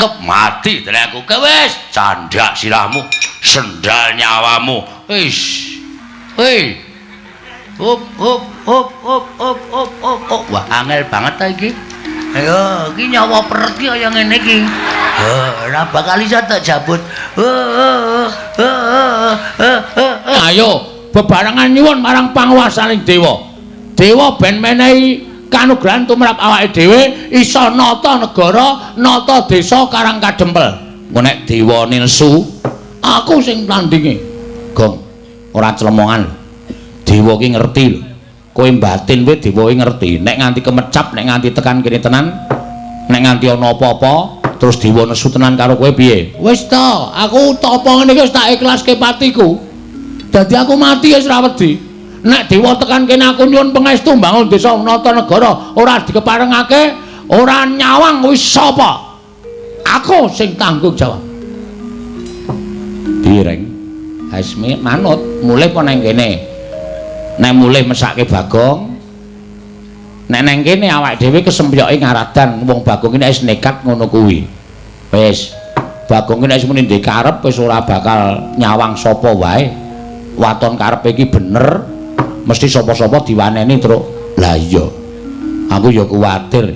Ketangkep mati dening aku. Wis, candak sirahmu, sendal nyawamu. Wis. Hei. Hop hop hop hop hop hop hop. Hop. Wah, angel banget ta iki. Ayo, iki nyawa peret ki kaya ngene iki. Ora bakal iso tak jabut. Ayo, bebarengan nyuwun marang panguwasaning dewa. Dewa ben menehi kanugrahan tumrap awake dhewe iso nata negara, nata desa Karang Kadempel. Engko nek dewa nesu, aku sing tandinge. Gong, ora clemongan. Dewa ki ngerti lho. Kowe batin kowe dewa ki ngerti. Nek nganti kemecap, nek nganti tekan kene tenan, nek nganti ana apa-apa, terus dewa nesu tenan karo kowe piye? Wis to, aku tapa ngene iki wis tak ikhlaske patiku. Dadi aku mati wis ora wedi. Nek dewa tekan kene aku nyuwun pangestu mbangun desa nata negara, ora dikeparengake, ora nyawang wis sapa? Aku sing tanggung jawab. Piye, Reng? Wis manut, mulih apa nang kene? Nek mulih mesake Bagong. Nek nang kene awake dhewe kesempyoke ngaradan wong Bagong iki nek wis nekat ngono kuwi. Wis. Bagong iki nek wis muni ndek karep wis ora bakal nyawang sapa wae. Waton karepe iki bener, mesti sapa-sapa diwaneni, Truk. Lah iya. Aku ya kuwatir.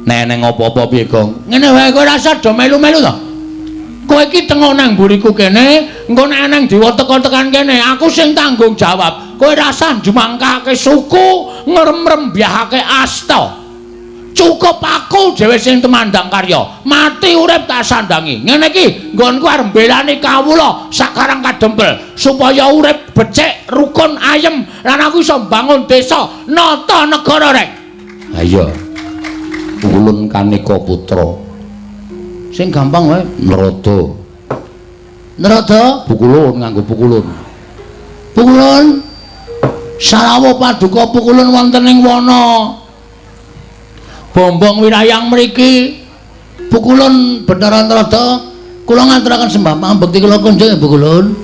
Nek eneng apa-apa piye, Gong? Ngene wae kowe rasa do melu-melu to. Kowe iki tengok nang mburiku kene, engko nek eneng dewa teka tekan kene, aku sing tanggung jawab. Kowe rasa njumangkake suku, ngremrembyahake asta. Cukup aku dhewe sing tumandang karya. Mati urip tak sandangi. Ngene iki nggonku arep mbelani kawula sakarang Kadempel supaya urip becik, rukun, ayem lan aku iso mbangun desa, nata negara, Rek. Ha iya. Ulun Kaneka Putra. Sing gampang wae. Narada. Narada Pukulun nganggo pukulun. Pukulun. Sarawuh paduka pukulun wonten ing wana Bombong wirayang mriki. Pukulun Bathara Narada, kula ngaturaken sembah pangabekti kula kunjung pukulun.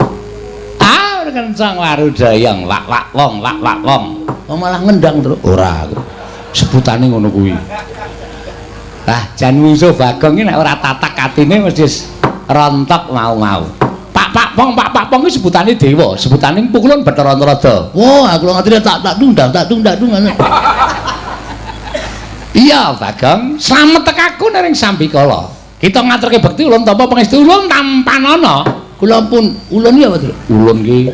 Ah, kencang warudayang wak wak wong wak wak wong. Oh, malah ngendang, Truk. Ora. Sebutane ngono kuwi. Lah, jan mungsuh Bagong iki nek ora tatak atine mesti rontok mau-mau. Pak pak pong pak pak pong iki sebutane dewa, sebutane pukulun Bathara Narada. Wah, aku ngerti tak tak tundang tak tundang dung. Iya, Bagong, slamet tekaku ning sambikala. Kita ngaturke bekti ulun tampa pangestu ulun tampanana. Kula pun ulun ya, Pak. Ulun ki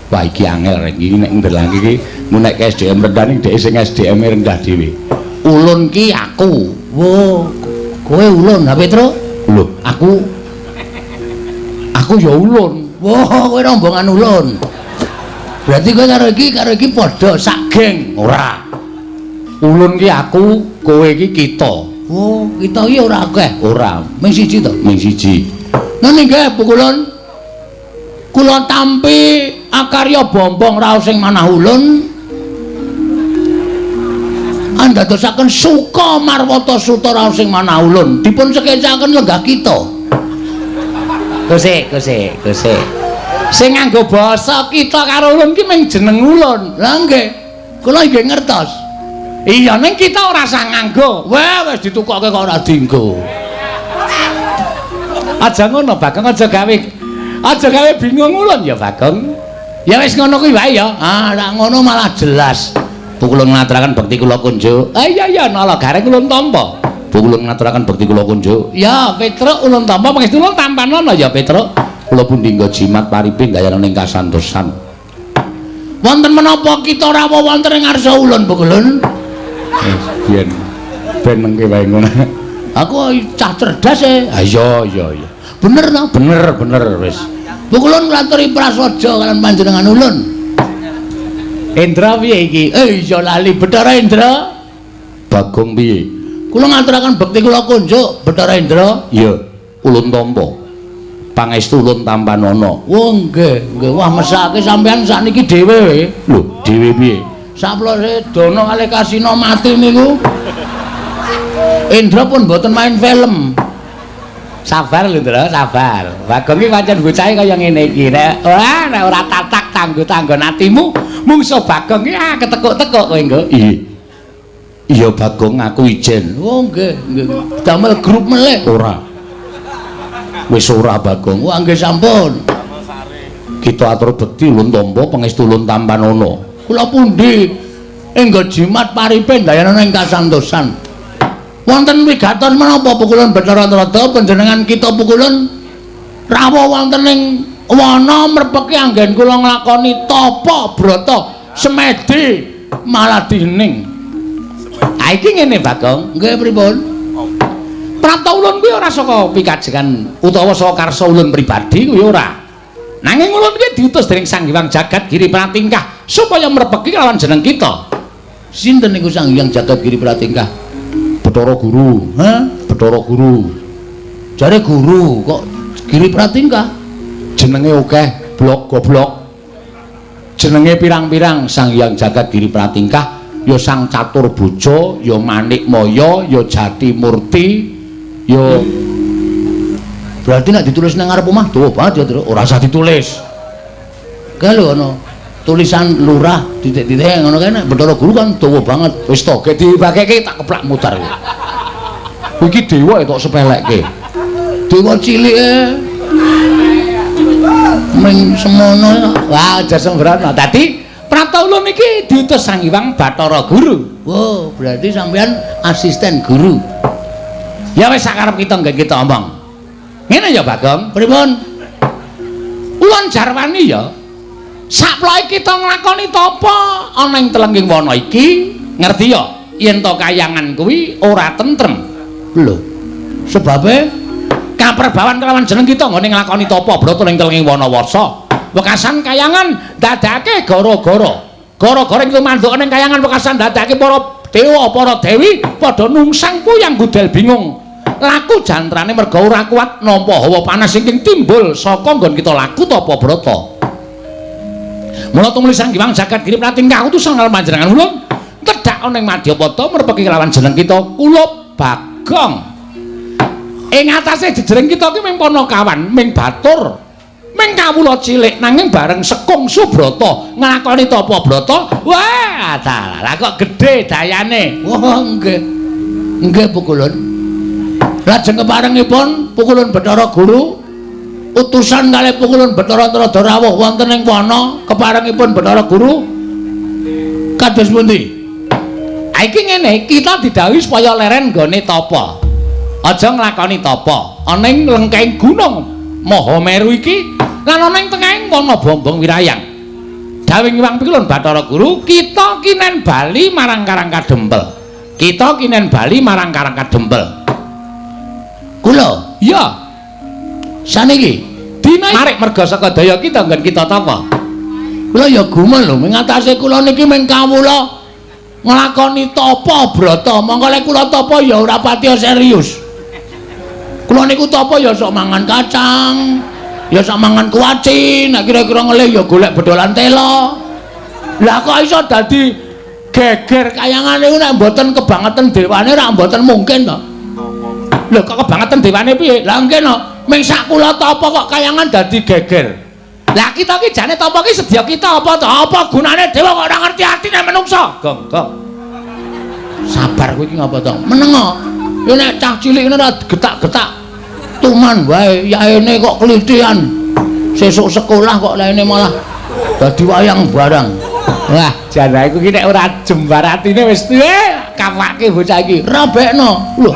wah iki angel rek iki nek ndelang iki mun nek SDM rendah ning dhek sing SDM rendah dhewe. Ulun ki aku. Wo, kowe ulun, ha Petro? Lho, aku ya ulun. Wah, kowe rombongan ulun. Berarti kowe karo iki padha sak geng. Ora. Ulun ki aku, kowe iki kita. Oh, kita iki ora akeh. Ora, Ming siji to. Ming siji. Nene nggih pukulun. Kula tampi akarya bombong raos sing manah ulun. Andadosaken suka marwata suta raos sing manah ulun. Dipun sekecaken lenggah kita. Gosek, gosek, gosek. Sing nganggo basa kita karo ulun ki mung jeneng ulun. Lah nggih. Kula nggih ngertos. Iya, ning kita ora usah nganggo. Wah, wis ditukoke kok ora dienggo. Aja ngono, Bagong, aja gawe bingung ulun ya, Bagong. Ya wis ngono kuwi wae ya. Ah, lak ngono malah jelas. Pukulun ngaturaken bekti kula kunjuk. Ah iya iya, nala gareng ulun tampa. Pukulun ngaturaken bekti kula kunjuk. Ya, Petruk ulun tampa pangestu ulun tampanana ya, Petruk. Kula pundi nggo jimat paripe gayane ing kasantosan. Wonten menapa kita rawuh wonten ing ngarsa ulun, Pukulun? Wis biyen ben mengke wae ngono. Aku cah cerdas e. Ah iya iya iya. Bener to? Bener bener wis. Pukulun nglaturi prasaja kalian panjenengan ulun. Indra piye iki? Eh iya lali Bathara Indra. Bagong piye? Kula ngaturaken bekti kula kunjuk Bathara Indra. Iya, ulun tampa. Pangestu ulun tampanana. Oh nggih, nggih. Wah mesake sampean sakniki dhewe we. Lho, dhewe piye? Saplose Dana kalih Kasina mati niku. Indra pun mboten main film. Sabar lho, Ndra, sabar. Bagong iki pancen bocahe kaya ngene iki. Nek ora nek ora tatak tanggo-tanggon atimu, mungsuh Bagong iki ah ketekuk-tekuk kowe engko. Iya. Iya Bagong, aku ijen. Oh nggih, nggih. Damel grup melih. Ora. Wis ora, Bagong. Wah, nggih sampun. Kita atur bekti ulun tampa pangestu ulun tampanana. Kula pundi? Engga jimat paripe ndayanana ing kasantosan. Wonten wigatos menapa Pukulun Bathara Narada panjenengan kita Pukulun rawuh wonten ing wana mrepeki anggen kula nglakoni tapa brata semedi maladining. Ha iki ngene, Bagong. Nggih pripun? Prapta ulun kuwi ora saka pikajengan utawa saka karsa ulun pribadi kuwi ora. Nanging ulun kuwi diutus dening Sang Hyang Jagat Giri Pratingkah supaya mrepeki lawan jeneng kita. Sinten niku Sang Hyang Jagat Giri Pratingkah? Bathara Guru. Hah? Bathara Guru. Jare guru kok Giri Pratingkah? Jenenge akeh, blok goblok. Jenenge pirang-pirang Sang Hyang Jagat Giri Pratingkah ya Sang Catur Bojo, ya Manik Maya, ya Jati Murti, ya berarti nek ditulis nang ngarep omah dawa banget ya, Tru. Ora usah ditulis. Kae lho ana tulisan lurah titik-titik ngono kae nek Bathara Guru kan dawa banget. Wis to, ge dibageke tak keplak mutar. Iki dewa tok sepelekke. Dewa cilik e. Ming semono. Wah, aja sembrono. Dadi prapta ulun iki diutus Sang Hyang Bathara Guru. Wow, berarti sampean asisten guru. Ya wis sakarep kita nggih kita omong. Ngene ya, Bagong. Pripun? Ulun jarwani ya. Saploke kita nglakoni tapa ana ing telengging wana iki, ngerti ya? Yen to kayangan kuwi ora tentrem. Lho. Sebabe kaperbawan kelawan jeneng kita nggone nglakoni tapa brata ning telengging wana warsa. Wekasan kayangan dadake gara-gara. Gara-gara ing tumanduk ning kayangan wekasan dadake para dewa, para dewi padha nungsang puyang gudel bingung. Laku jantrane merga ora kuat nampa hawa panas ingkang timbul saka nggon kita laku tapa brata. Mula tumuli Sang Hyang Jagat Giri Pratingkah utusan karo panjenengan ulun tedhak ana ing Madyapada mrepeki kelawan jeneng kita kula Bagong. Ing atase jejering kita ki ming panakawan, ming batur, ming kawula cilik nanging bareng sekung subrata nglakoni tapa brata, wah dalah kok gedhe dayane. Wah, nggih. Nggih Pukulun. Lajeng keparengipun Pukulun Bathara Guru utusan kalih Pukulun Bathara Narada rawuh wonten ing wana keparengipun Bathara Guru kados pundi? Ha iki ngene, kita didhawuhi supaya leren nggone tapa. Aja nglakoni tapa ana ing lengkeng gunung Mahameru iki lan ana ing tengahing wana Bombong Wirayang. Dawuh Hyang Pikulun Bathara Guru, kita kinen bali marang Karang Kadempel. Kita kinen bali marang Karang Kadempel. Kula? Iya. Saniki dina marik merga saka daya kita nggon kita tapa. Kula ya gumun lho, ming atase kula niki ming kawula nglakoni tapa brata. Mongko lek kula tapa ya ora patiya serius. Kula niku tapa ya sok mangan kacang, ya sok mangan kuaci, nek kira-kira ngelih ya golek bedolan tela. Lah kok iso dadi geger kayangan niku nek mboten kebangetan dewane ra mboten mungkin to. Lho kok kebangetan dewane piye? Lah nggih no, ming sak kula tapa kok kayangan dadi geger. Lah kita ki jane tapa ki sedya kita apa to? Apa gunane dewa kok ora ngerti atine menungsa? Gong, gong. Sabar kowe iki ngapa to? Menengo. Ya nek cah cilik ngene ora getak-getak. Tuman wae, yaene kok klithian. Sesuk sekolah kok laine malah dadi wayang barang. Wah, jan aku ki nek ora jembar atine wis kawake bocah iki. Rabekno. Lho.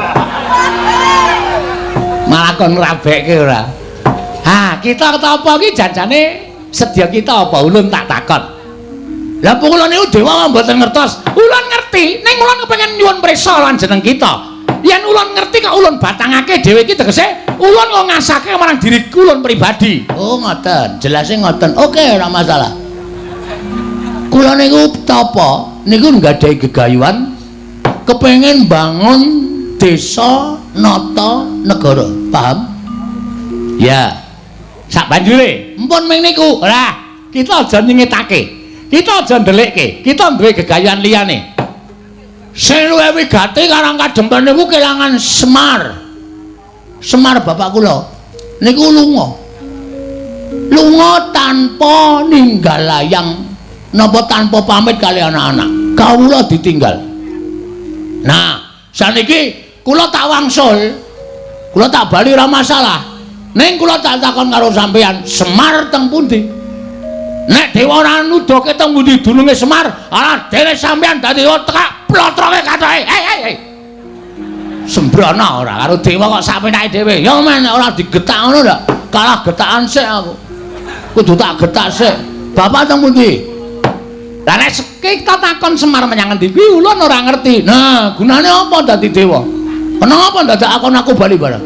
Malah kon ngrabekke ora. Ha, kita tapa ki janjane sedya kita apa ulun tak takon. Lah kula niku dewa mboten ngertos. Ulun ngerti, ning ulun kepengin nyuwun prisa lan jeneng kita. Yen ulun ngerti kok ulun batangake dhewe iki tegese ulun kok ngasake marang diri ulun pribadi. Oh, ngoten. Jelase ngoten. Oke, ora masalah. Kula niku tapa niku nggadahi gegayuhan kepengin bangun desa nata negara. Paham? Ya. Sak banjure, empun ming niku. Lah, kita aja nyingetake. Kita aja ndelikke. Kita duwe gegayuhan liyane. Sing luwih wigati Karang Kadempel niku kelangan Semar. Semar bapak kula niku lunga. Lunga tanpa ninggal layang napa tanpa pamit kali anak-anak. Kawula ditinggal. Nah, saniki kula tak wangsul. Kula tak bali ora masalah. Ning kula tak takon karo sampeyan, Semar teng pundi? Nek dewa ora nuduhke teng pundi dununge Semar, ala dhewe sampeyan dadi tekak plotroke kathoke. Hei hei hei. Sembrono ora karo dewa kok sak penake dhewe. Ya men ora digetak ngono lho. Kalah getakan sik aku. Kudu tak getak sik. Bapak teng pundi? Lah nek kita takon Semar menyang ngendi kuwi ulun ora ngerti. Nah, gunane apa dadi dewa? Kenapa dadak akon aku bali barang?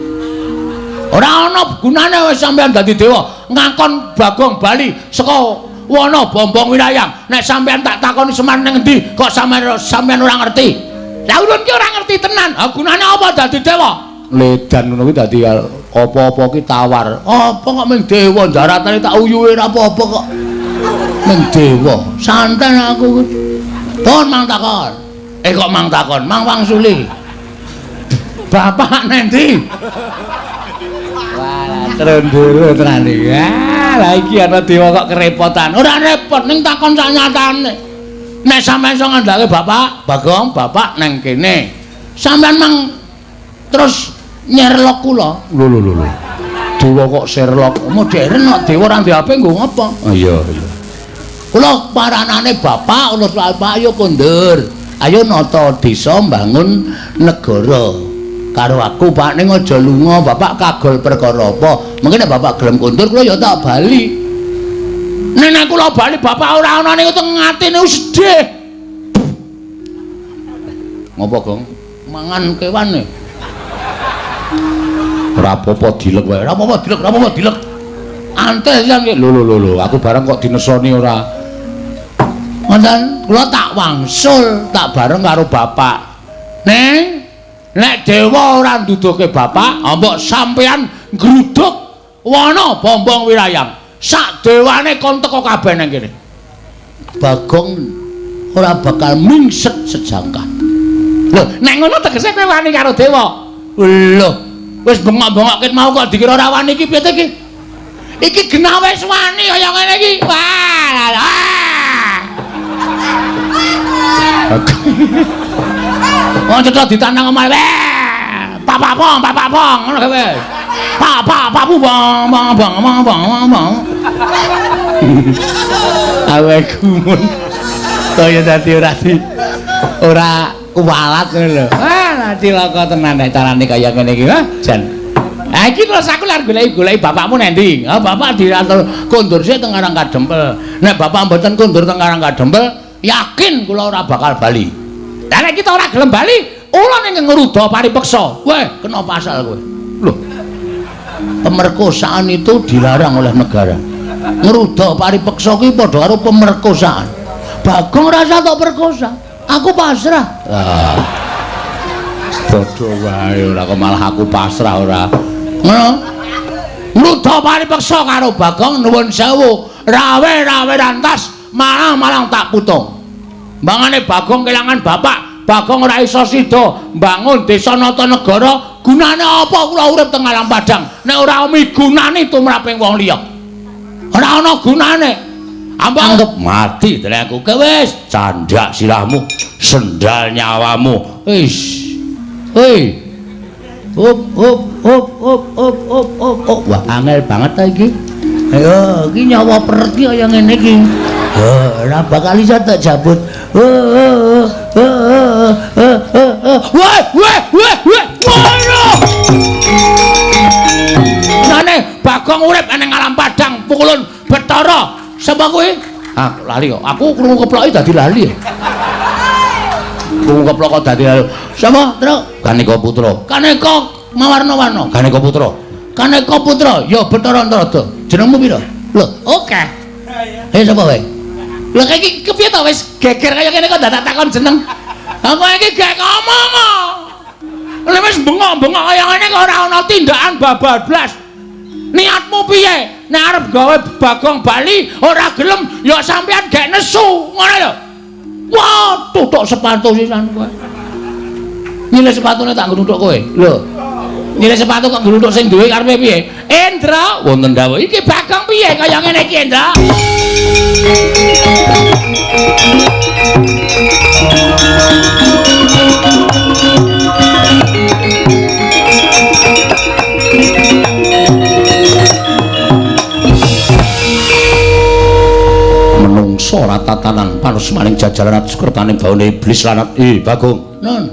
Ora ana gunane wis sampeyan dadi dewa, ngakon Bagong bali saka wana Bombong Wirayang. Nek sampeyan tak takoni Semar ning endi, kok sampeyan ora ngerti? Lah ulun ki ora ngerti tenan. Ha gunane apa dadi dewa? Ledan ngono kuwi dadi apa-apa ki tawar. Apa kok ming dewa daratane tak uyuhe ora apa-apa kok. Ming dewa. Santai aku. Pun mang takon. Kok mang takon? Mang wangsuli. Bapak nendi? Wah, trondoro tenan iki. Ah, lah iki ana dewa kok kerepotan. Ora repot ning takon sak nyatane. Nek sampeyan iso ngandhake bapak, Bagong, bapak nang kene. Sampeyan mang terus nyerlok kula. Lho lho lho. Dewa kok Sherlock. Modern kok dewa ora ndek HP nggo ngapa? Oh iya iya. Kula paranane bapak, kula bapak ayo kondur. Ayo nata desa mbangun negara. Karo aku Pak ning aja lunga, bapak kagol perkara apa? Mungkin nek bapak gelem kondur kula ya tak bali. Nek nek kula bali bapak ora ana niku teng atine sedih. Ngopo, Gong? Mangan kewan e. Ora apa-apa dilek wae. Ora apa-apa dilek, ora apa-apa dilek. Antes yang lho lho lho, aku bareng kok dinesoni ora. Ngoten, kula tak wangsul, tak bareng karo bapak. Neng, nek dewa ora nduduhke bapak, mbok sampeyan nggruduk wana Bombong Wirayang. Sak dewane kon teko kabeh nang kene. Bagong ora bakal mingset sejangkah. Lho, nek ngono tegese kowe wani karo dewa. Lho, wis bengok-bengok ket mau kok dikira ora wani iki piye to iki? Iki genah wis wani kaya ngene iki. Wah. Wong cetha ditandang omahe. Pak pong, pak pong, ngono kowe. Pak pak pak bu bang bang bang bang bang bang. Awe gumun. Kaya dadi ora di ora kuwalat ngono lho. Ah, cilaka tenan nek carane kaya ngene iki, ha, jan. Ha iki terus aku lar goleki-goleki bapakmu nang ndi? Ha bapak diatur kondur sik teng Karang Kadempel. Nek bapak mboten kondur teng Karang Kadempel, yakin kula ora bakal bali. Lah nek kita ora gelem bali, ula ning ngruda paripeksa. Weh, kena pasal kowe. Lho. Pemerkosaan itu dilarang oleh negara. Ngruda paripeksa kuwi padha karo pemerkosaan. Bagong rasa tok perkosa. Aku pasrah. Ah. Padha wae ora kok malah aku pasrah ora. Ngono. Ngruda paripeksa karo Bagong nuwun sewu, rawe-rawe rantas, malang-malang tak putung. Mbangane Bagong kelangan bapak, Bagong ora iso sida mbangun desa nata negara, gunane apa kula urip teng alam padang nek ora migunani tumraping wong liya. Ora ana gunane. Anggap mati dening aku. Wis candhak sirahmu, sendal nyawamu. Wis. Hei. Hop hop hop hop hop hop hop. Hop. Wah, angel banget ta iki. Ayo, iki nyawa peret iki kaya ngene iki. Ora bakal iso tak jabut. Wah, wah, wah, wah. Nane Bagong urip ning alam padang pukulun Bathara. Sapa kuwi? Ah, lali kok. Aku krungu keploki dadi lali. Krungu keplok kok dadi lali. Sapa, Truk? Kaneka Putra. Kaneka mawarna-warna. Kaneka Putra. Kaneka Putra, ya Bathara Antarada. Jenengmu pira? Lho, oke. Eh sapa kowe? Lho iki kepiye to wis geger kaya kene kok dadak takon jeneng. Aku iki gak ngomong. Lha wis bengok-bengok kaya ngene kok ora ana tindakan babablas. Niatmu piye? Nek arep gawe Bagong bali ora gelem ya sampean gak nesu, ngono lho. Wah, tutuk sepatu sisan kowe. Nyilih sepatune tak nggrunthuk kowe. Lho. Nyilih sepatu kok nggrunthuk sing duwe karepe piye? Endra, wonten dawuh. Iki Bagong piye kaya ngene iki, Endra? Ora tatanan panusmaning jajaran atus kertane baune iblis lanat. Bagong. Nun.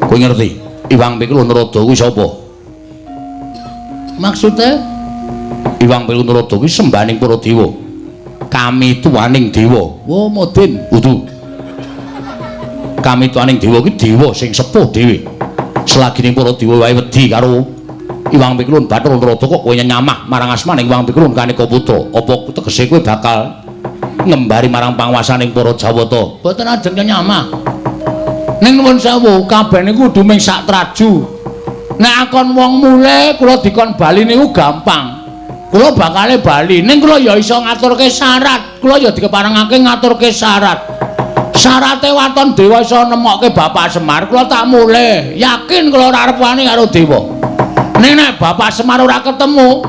Kowe ngerti Iwang Pikul Narada kuwi sapa? Maksude Iwang Pikul Narada kuwi sembahaning para dewa. Kami tuaning dewa. Wo modin udu. Kami tuaning dewa kuwi dewa sing sepuh dhewe. Selagine para dewa wae wedi karo Iwang Pikulun Bathara Narada kok kowe nyamah marang asmaning Iwang Pikulun Kaneka Putra. Apa tegese kowe bakal ngembari marang panguwasaning para Jawata? Mboten ajeng nyamah. Ning nuwun sewu, kabeh niku kudu ming sak traju. Nek akon wong mulih kula dikon bali niku gampang. Kula bakale bali, ning kula ya iso ngaturke syarat. Kula ya dikeparengake ngaturke syarat. Syarate waton dewa iso nemokke Bapak Semar, kula tak mulih. Yakin kula ora arep wani karo dewa. Ning nek Bapak Semar ora ketemu,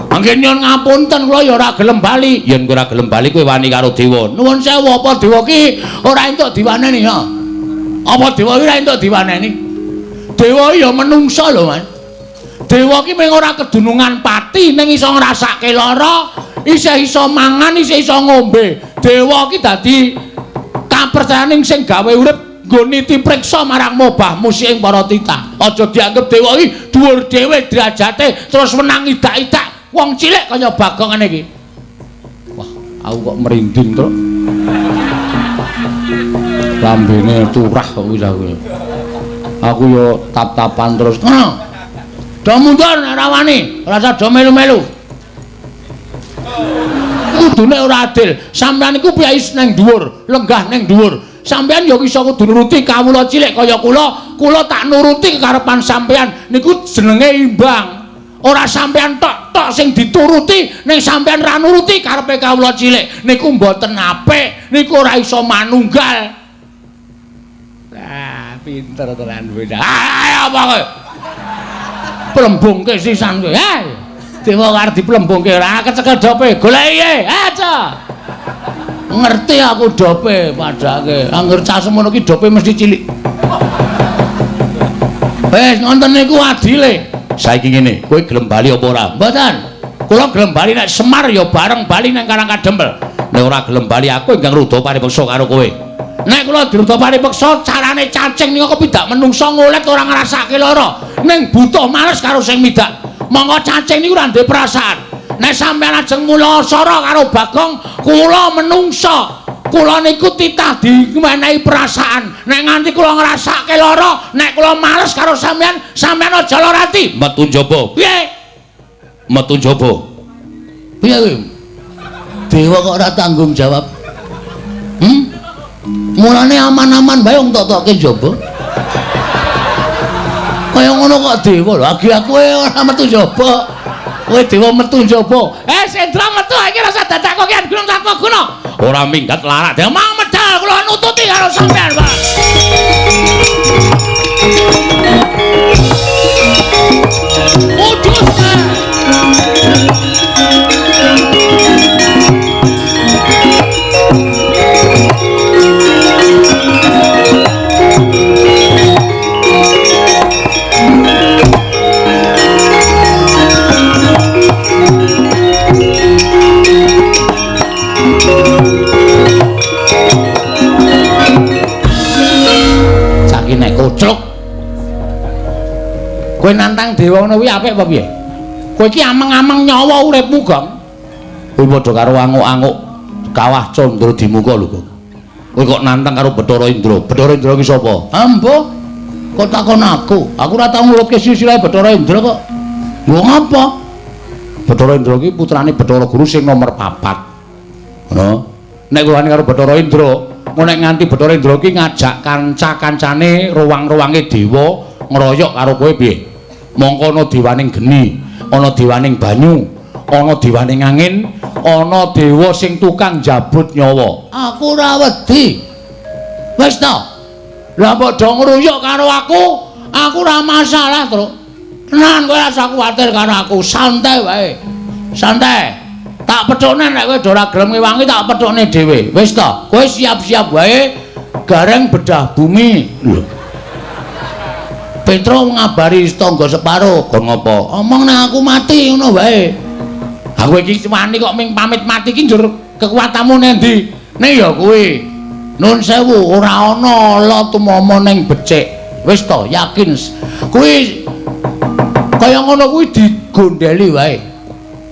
mangke nyuwun ngapunten kula ya ora gelem bali. Yen kowe ora gelem bali kowe wani karo dewa. Nuwun sewu, apa dewa ki ora entuk diwaneni ya? Apa dewa ki ora entuk diwaneni? Dewa ya menungsa lho, Mas. Dewa ki mung ora kedunungan pati ning iso ngrasake lara, isih iso mangan, isih iso ngombe. Dewa ki dadi kapercayaning sing gawe urip nggo niti priksa marang mobah musik ing para titah. Aja dianggep dewa iki dhuwur dhewe derajate terus menang idak-idak wong cilik kaya Bagong ngene iki. Wah, aku kok merinding, Truk. Lambene turah kok wis aku. Aku yo tap-tapan terus. Ngono. Do mundur nek ora wani, ora usah do melu-melu. Kudune ora adil. Sampeyan iku piyai nang dhuwur, lenggah nang dhuwur. Sampeyan ya iso kudu nuruti kawula cilik kaya kula, kula tak nuruti kekarepan sampeyan niku jenenge imbang. Ora sampeyan tok-tok sing dituruti, ning sampeyan ra nuruti karepe kawula cilik niku mboten apik, niku ora iso manunggal. Lah, pinter tenan bocah. Ayo apa kowe? Plembungke sisan kowe. Hei. Dewa arep diplembungke ora kecekel dope, goleki. Aja. Ngerti aku dope padake. Angger cah semono ki dope mesti cilik. Wis ngonten niku adile. Saiki ngene, kowe gelem bali apa ora? Mboten. Kula gelem bali nek Semar ya bareng bali nang Karang Kadempel. Nek ora gelem bali aku ingkang rudha paripeksa karo kowe. Nek kula dirudha paripeksa carane cacing niku kepidak menungsa ngolet ora ngrasake lara. Ning butuh males karo sing midak. Monggo cacing niku ora duwe perasaan. Nek sampeyan ajeng mula sara karo Bagong, kula menungsa. Kula niku titah dimenehi perasaan. Nek nganti kula ngrasake lara, nek kula males karo sampeyan, sampeyan aja lara ati. Metu njaba. Piye? Metu njaba. Piye kuwi? Dewa kok ora tanggung jawab. Mulane aman-aman bae wong tok-tokke njaba. Kaya ngono kok dewa lho, agi aku ora metu njaba. Kowe dewa metu njaba. Sendra metu iki rasa dadak kok kian gunung tanpa guna. Ora minggat larak. Dewa mau medal kula nututi karo sampean, Pak. Mudhus. Saiki nek koclok. Kowe nantang dewa ngono kuwi apik apa piye? Kowe iki ameng-ameng nyawa uripmu, Gong. Kowe padha karo anguk-anguk kawah Candra Dimuka lho, Gong. Kowe kok nantang karo Bathara Indra. Bathara Indra ki sapa? Ambo. Kok takon aku? Aku ora tau ngurutke silsilah Bathara Indra kok. Nggo ngapa? Bathara Indra ki putrane Bathara Guru sing nomor 4. Ngono. Nek kuwi karo Bathara Indra, nek nganti Bathara Indra ki ngajak kanca-kancane ruwang-ruwange dewa ngroyok karo kowe piye? Mongko ana dewaning geni, ana dewaning banyu, ana dewaning angin, ana dewa sing tukang njabut nyawa. Aku ora wedi. Wis to. Lah mbok do ngruyuk karo aku, aku ora masalah, Truk. Tenan kowe ora usah kuwatir karo aku, santai wae. Santai. Tak pethukne nek kowe do ora gelem ngewangi tak pethukne dhewe. Wis to, kowe siap-siap wae gareng bedah bumi. Lho. Petro ngabari tangga separo, kon ngopo? Omong nek aku mati ngono wae. Aku iki wani kok ming pamit mati ki njur Kekuatanmu nendi? Ning ya kuwi. Nun sewu ora ana ala tumama ning becik. Wis to, yakin. Kuwi kaya ngono kuwi digondeli wae.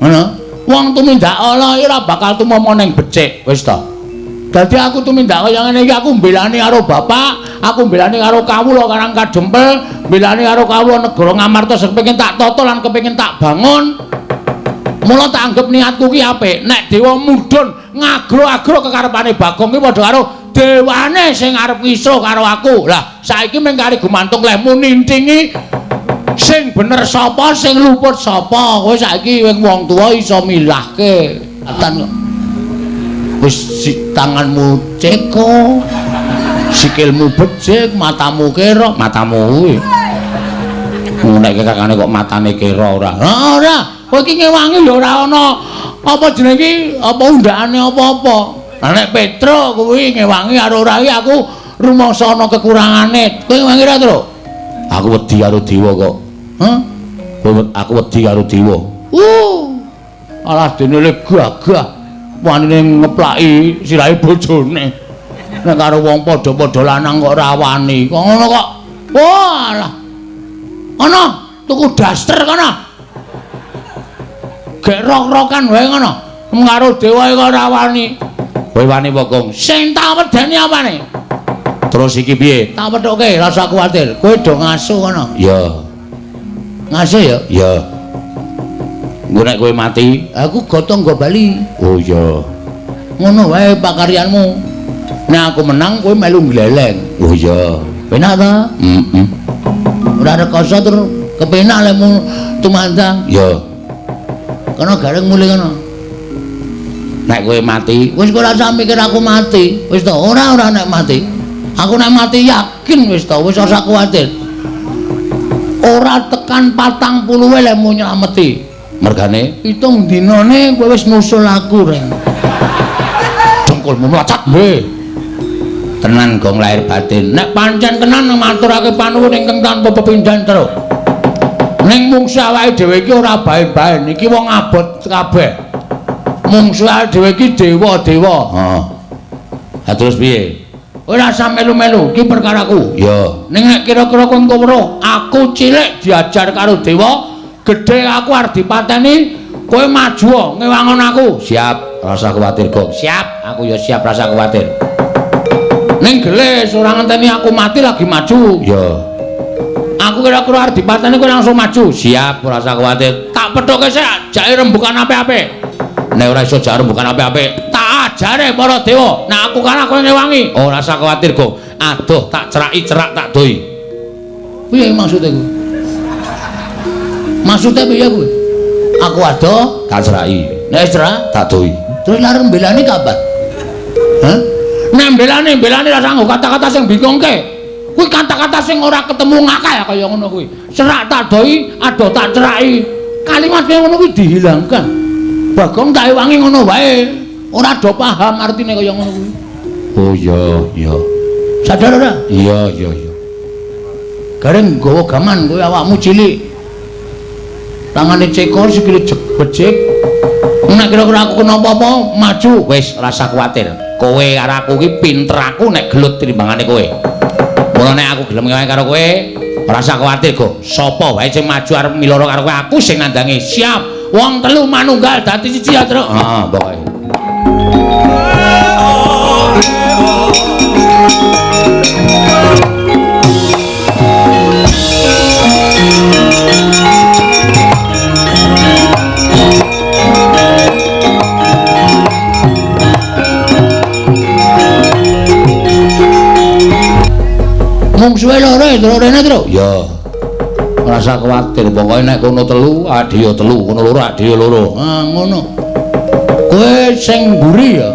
Ngono. Wong tumindak ala ora bakal tumama ning becik. Wis to. Dadi aku tumindak kaya ngene iki aku mbelani karo bapak, aku mbelani karo kawula Karang Kadempel, mbelani karo kawula negara Ngamarta sing kepengin tak tata lan kepengin tak bangun. Mula tak anggap niatku ki apik. Nek dewa mudhun ngagro-agro kekarepane Bagong ki padha karo dewane sing arep ngisro karo aku. Lah saiki mung kari gumantung lehmu nintingi sing bener sapa, sing luput sapa. Kowe saiki wong tuwa iso milahke. Atan wis tanganmu ceko, sikilmu becik, matamu kera, matamu kuwi. Nek kakane kok matane kera ora? Ora, kowe iki ngewangi lho ora ana apa jenenge iki, apa undakane apa-apa. Lah nek Petro kuwi ngewangi karo ora iki aku rumangsa ana kekurangane. Kowe ngewangi ora, Tru? Aku wedi karo dewa kok. Hah? Kowe aku wedi karo dewa. Alah dene le gagah. Wanine ngeplaki sirahe bojone. Nek karo wong padha-padha lanang kok ora wani. Kok ngono kok. Walah. Ana tuku daster kono. Gek rok-rokan wae ngono. Karo dewa kok ora wani. Kowe wani apa, Gong? Sing tak wedeni apane? Terus iki piye? Tak pethuke, rasa kuwatir. Kowe do ngasuh kono. Ya. Ngasuh ya? Ya. Engko nek kowe mati, aku gotong nggo bali. Oh iya. Ngono wae pakaryanmu. Nek aku menang kowe melu gleleng. Oh iya. Penak ta? Heeh. Ora rekoso tur kepenak lemu tumandang. Ya. Kono gareng mulih kono. Nek kowe mati, wis ora usah mikir aku mati. Wis to, ora nek mati. Aku nek mati yakin wis to, wis ora usah kuwatir. Ora tekan 40 wae lemu nylameti. Mergane 7 dinane kowe wis nusul aku, Reng. Dengkulmu mlacak. Nggih. Tenan Gong lahir batin. Nek pancen tenan maturake panuwun ingkang tanpa pepindhan terus. Ning mungsu awake dhewe iki ora bae-bae, iki wong abot kabeh. Mungsu awake dhewe iki dewa-dewa. Heeh. Ha terus piye? Ora usah melu-melu, iki perkaraku. Ya. Ning nek kira-kira kowe engko weruh aku cilik diajar karo dewa, gedhe aku arep dipateni, kowe maju ngewangon aku. Siap, rasa kuwatir, Gong. Siap, aku ya siap rasa kuwatir. Ning gelis ora ngenteni aku mati lagi maju. Ya. Aku kira-kira arep dipateni kowe langsung maju. Siap, ora usah kuwatir. Tak pethuke sik jake rembukan apik-apik. Nek ora iso jak rembukan apik-apik, tak ajare para dewa. Nek aku kalah kowe ngewangi. Ora usah kuwatir, Gong. Aduh, tak ceraki cerak tak doi. Piye maksude kuwi? Maksudnya piye kuwi? Aku adoh tak ceraki. Nek cerak tak doi. Terus larang mbelani kapan? Hah? Nek mbelani ra sanggo kata-kata sing bingungke. Kuwi kata-kata sing ora ketemu ngakal kaya ngono kuwi. Cerak tak doi, adoh tak ceraki. Kalimat kaya ngono kuwi dihilangkan. Bagong tak ewangi ngono wae. Ora do paham artine kaya ngono kuwi. Oh iya, iya. Sadar ora? Iya, iya, iya. Gareng nggawa gaman kowe awakmu cilik. Tangane cekor sikile becik. Nek kira-kira aku kena apa-apa, maju. Wis rasa kuwatir. Kowe karo aku iki pinter aku nek gelut timbangane kowe. Mula nek aku gelem ngewangi karo kowe, ora usah kuwatir, Go. Sapa wae sing maju arep miloro karo kowe, aku sing nandangi. Siap. Wong telu manunggal dadi siji ya, Truk. Heeh, pokoke. Mungsuhe loro, Truk, rene, Truk. Ya. Ora usah kuwatir, pokoke nek kono telu, adhe ya telu, kono loro, adhe ya loro. Ah, ngono. Kowe sing mburi ya.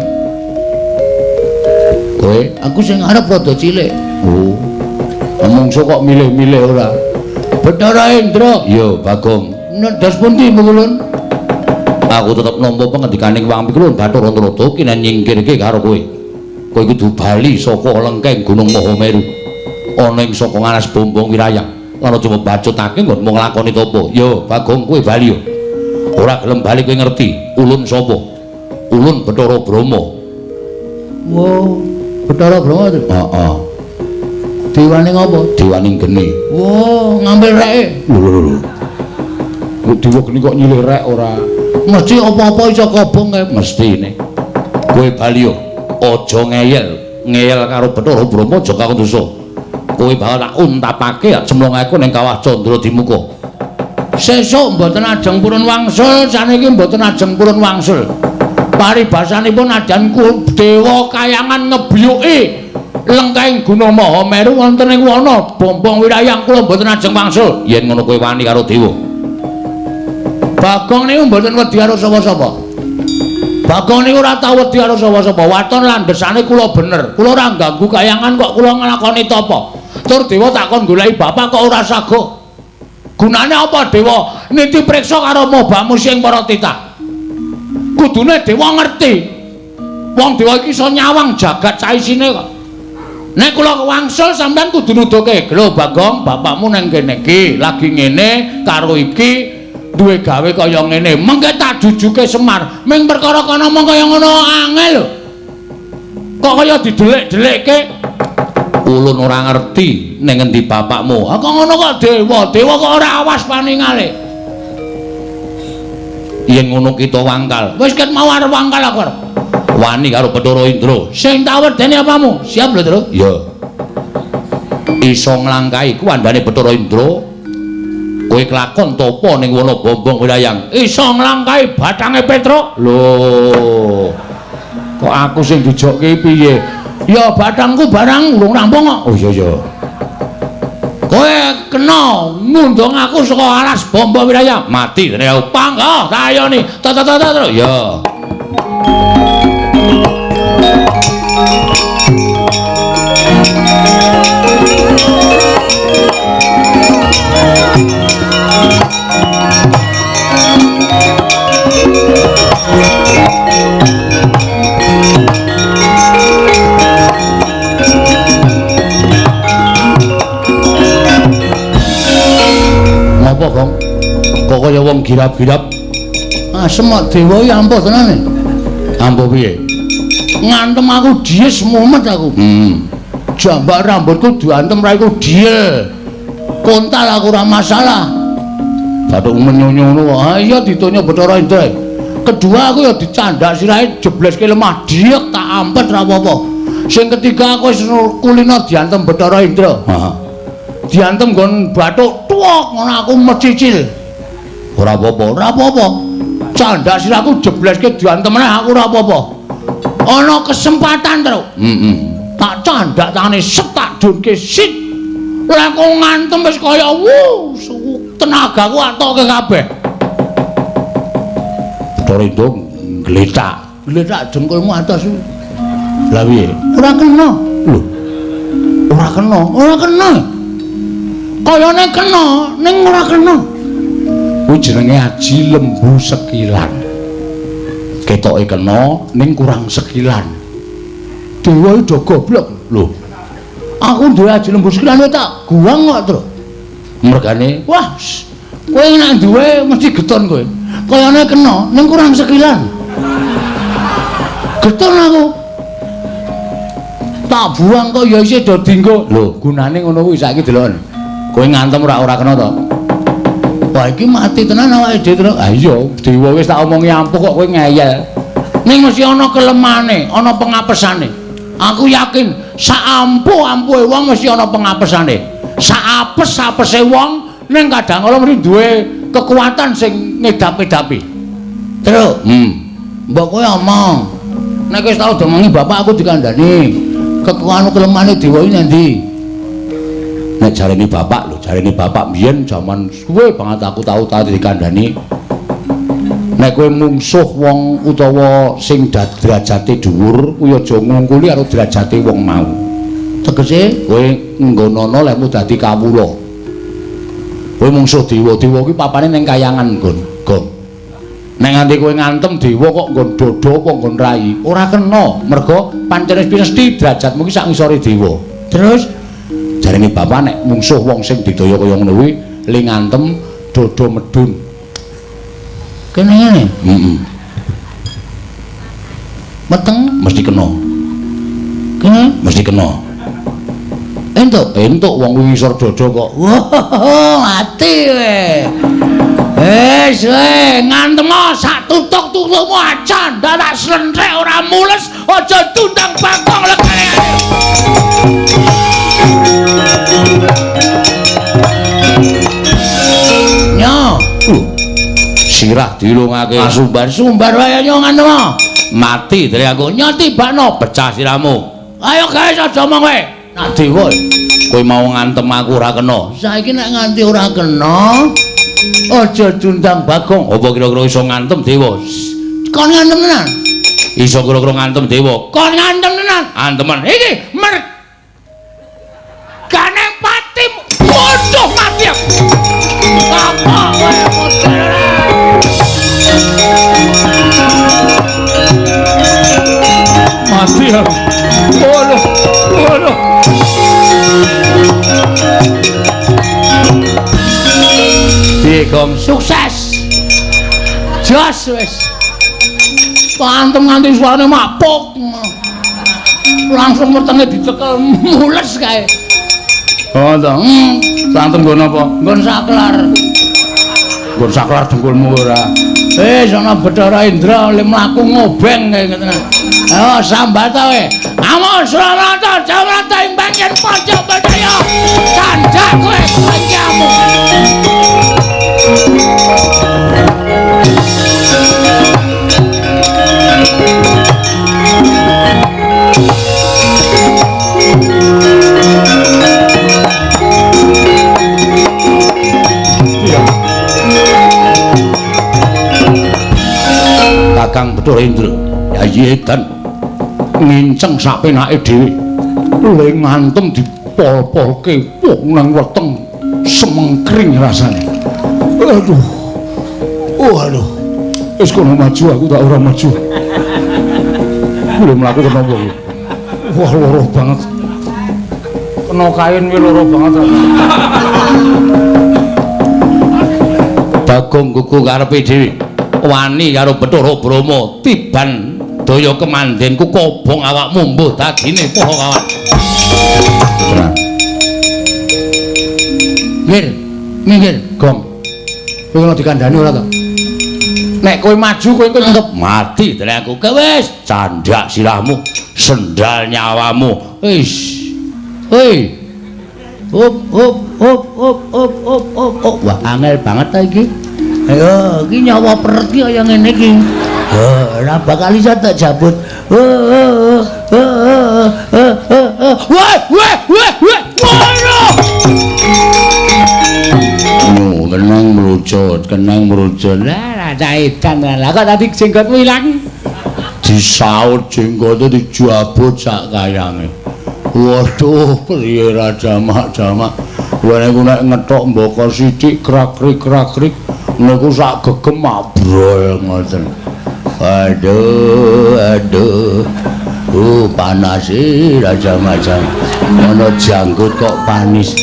Kowe, aku sing arep rada cilik. Oh. Mungsuh kok milih-milih ora? Bathara Indra. Ya, Bagong. Ndas pundi mungulun? Aku tetep nampa pengendikaning Wang Pikulun Bathara Antarada kinen nyingkirke karo kowe. Kowe kudu bali saka lengkeng Gunung Mahameru. Ana ing saka ngalas Bombong Wirayang. Lan aja mbacutake nggonmu nglakoni tapa. Ya, Bagong, kowe bali ya. Ora gelem bali kowe ngerti ulun sapa? Ulun Ulun Bathara Brahma. Wo, Bathara Brahma to? Heeh. Dewane ngopo? Dewane geni. Wo, ngambil reke. Lho lho lho. Kok dewa geni kok nyilih rek ora? Mesti apa-apa iso kobong kae mesti ne. Kowe bali yo aja ngeyel, ngeyel karo Bathara Brahma aja kakon dosa. Kowe bakal tak untapake cemplung aku ning kawah Candra Dimuka. Sesuk mboten ajeng purun wangsul, saniki mboten ajeng purun wangsul. Paribasanipun adan dewa kayangan ngebiyuki lengkahing Gunung Mahameru wonten ing wana Bombong Wirayang kula mboten ajeng wangsul. Yen ngono kowe wani karo dewa. Bagong niku mboten wedi karo sapa-sapa. Bagong niku ora tau wedi karo sapa-sapa. Waton landhesane kula bener. Kula ora ganggu kayangan kok kula nglakoni tapa. Tur dewa takon goleki bapak kok ora sago. Gunane apa dewa niti priksa karo mobamu sing para titah? Kudune dewa ngerti. Wong dewa iki iso nyawang jagat saisine kok. Nek kula wangsul sampean kudu nuduhke, "Lho Bagong, bapakmu nang kene iki lagi ngene karo iki duwe gawe kaya ngene." Mengke tak jujuke Semar. Ming perkara kono mong kaya ngono angel lho. Kok kaya didelik-delikke? Ulun ora ngerti ning ngendi bapakmu. Ah kok ngono kok dewa, dewa kok ora awas paningale. Yen ngono kita wangkal. Wis ket mau arep wangkal aku arep. Wani karo Bathara Indra. Sing tak wedeni apamu? Siap lho, Tru. Iya. Iso nglangkahi kuwandane Bathara Indra. Kowe kelakon tapa ning wana Bombong Wirayang. Iso nglangkahi bathange Petruk. Lho. Kok aku sing dijokke piye? Ya bathangku barang urung rampung kok. Oh iya iya. Kowe kena ngundang aku saka alas Bombong Wirayang. Mati dene aku. Panggah tayoni. Ta ta ta ta. Ya. Ngopo, Gong? Kok kaya wong girap-girap? Asem kok dewa iki ampuh tenan. Ampuh piye? Ngantem aku dies mumet aku. Jambak rambutku diantem raiku diel. Kontal aku ora masalah. Bathuk menyunyu ngono kok. Ha iya ditonyo Bathara Indra. Kedua aku ya dicandak sirahe jebleske lemah diek tak ampet ra apa-apa. Sing ketiga aku wis kulino diantem Bathara Indra. Heeh. Diantem nggon bathuk tuwek ngono aku mecicil. Ora apa-apa, ora apa-apa. Candak sirahku jebleske diantem meneh aku ora apa-apa. Ana kesempatan, Tru. Heeh. Tak candak tangane set tak dunke sit. Lah kok ngantem wis kaya wuh, tenagaku atoke kabeh. Bathara Indra ngletak, ngletak dengkulmu atas. Lah piye? Ora kena. Lho. Ora kena, ora kena. Kayane kena, ning ora kena. Kuwi jenenge aji lembu sekilan. Ketoke kena ning kurang sekilan. Dewa iki do goblok. Lho. Aku duwe aji lembu sekilan tak guwang kok, Tru. Mergane, wah, kowe nek duwe mesti geton kowe. Kayane kena ning kurang sekilan. Geton aku. Tak buang kok ya isih do dinggo. Lho, gunane ngono kuwi saiki deloken. Kowe ngantem ora kena to? Wah, iki mati tenan awake dhewe, Tru. Ha iya, dewa wis tak omongi ampuh kok kowe ngeyel. Ning mesti ana kelemane, ana pengapesane. Aku yakin sak ampuh-ampuhe wong mesti ana pengapesane. Sak apes-apese wong ning kadang kala mesti duwe kekuatan sing ngedap-edapi. Tru, mbok kowe omong. Nek wis tau domongi bapak aku dikandani. Kekuatan kelemane dewa iki nang ndi? Nek jarene bapak lho, jarene bapak biyen jaman suwe banget aku tau dikandani. Nek kowe mungsuh wong utawa sing derajate dhuwur, kuwi aja ngungkuli karo derajate wong mau. Tegese kowe nggonono lehmu dadi kawula. Kowe mungsuh dewa, dewa kuwi papane ning kayangan nggon, Gong. Nek nganti kowe ngantem dewa kok nggon dodo apa nggon rai, ora kena, mergo pancen wis mesti derajatmu ki sak ngisore dewa. Terus jarene bapak nek mungsuh wong sing didaya kaya ngono kuwi le ngantem dodo medun. Kene ngene. Heeh. Meteng mesti kena. Kene mesti kena. Entuk, entuk wong kuwi ngisor dada kok. Wah, mati kowe. Wis kowe ngantem sak tutuk-tutukmu aja ndak tak slentrek ora mules, aja tundang Bagong legane. Nyo, sirah dilungake sumbar-sumbar wae nyo ngantem. Mati dere aku nyo tibakno pecah sirahmu. Ayo guys aja omong kowe. Nak dewa kowe mau ngantem aku ora kena. Saiki nek nganti ora kena aja diundang Bagong. Apa kira-kira iso ngantem dewa? Kon ngantem tenan? Iso kira-kira ngantem dewa. Kon ngantem tenan? Antemen. Iki mergane pati bodoh mati. Apa kowe model ora? Mati aku. Waduh, waduh. Piye Gong, sukses. Jos wis. Pantem nganti suarane mapuk. Langsung wetenge dicekel mules kae. Oh to. Santem nggon apa? Nggon saklar. Nggon saklar dengkulmu ora. Wis ana Bathara Indra le mlaku ngobeng kae ngene. Ayo sambat kowe. Amo Suramarta Jamarta ing bagian pojok Bedhaya. Candhak kowe kancamu. Kakang Bathara Indra, Yayi Edan nginceng sak penake dhewe. Le ngantem dipol-polke wong nang weteng semengkring rasane. Aduh. Oh aduh. Wis kono maju aku tak ora maju. Belum mlaku kena apa iki? Wah loro banget. Kena kain kuwi loro banget. Bagong gugu karepe dhewe. Wani karo Bathara Brahma tiban daya kemandenku kobong awakmu mbuh dadine poho kawan. Tenan. Minggir, minggir, Gong. Kowe ngono dikandhani ora to? Nek kowe maju kowe engko tetep mati dene aku. Wis candhak sirahmu, sendal nyawamu. Wis. Hoi. Hop hop hop hop hop hop hop. hop. Wah, angel banget ta iki. Ayo, iki nyawa peret iki kaya ngene iki. Ora bakal iso tak jabut. Wah, wah, wah, wah. Waduh. Nyu, keneng mrucut, keneng mrucut. Lah, cah edan lah kok tadi jenggotmu ilang. Disaut jenggote dijabut sak kayange. Waduh, priye ra jamak-jamak. Wene ku nek ngethok mboko sithik krak-krik-krak-krik niku sak gegem mabrol ngoten. Aduh, aduh. Panas e raja macam. Ana janggut kok panis.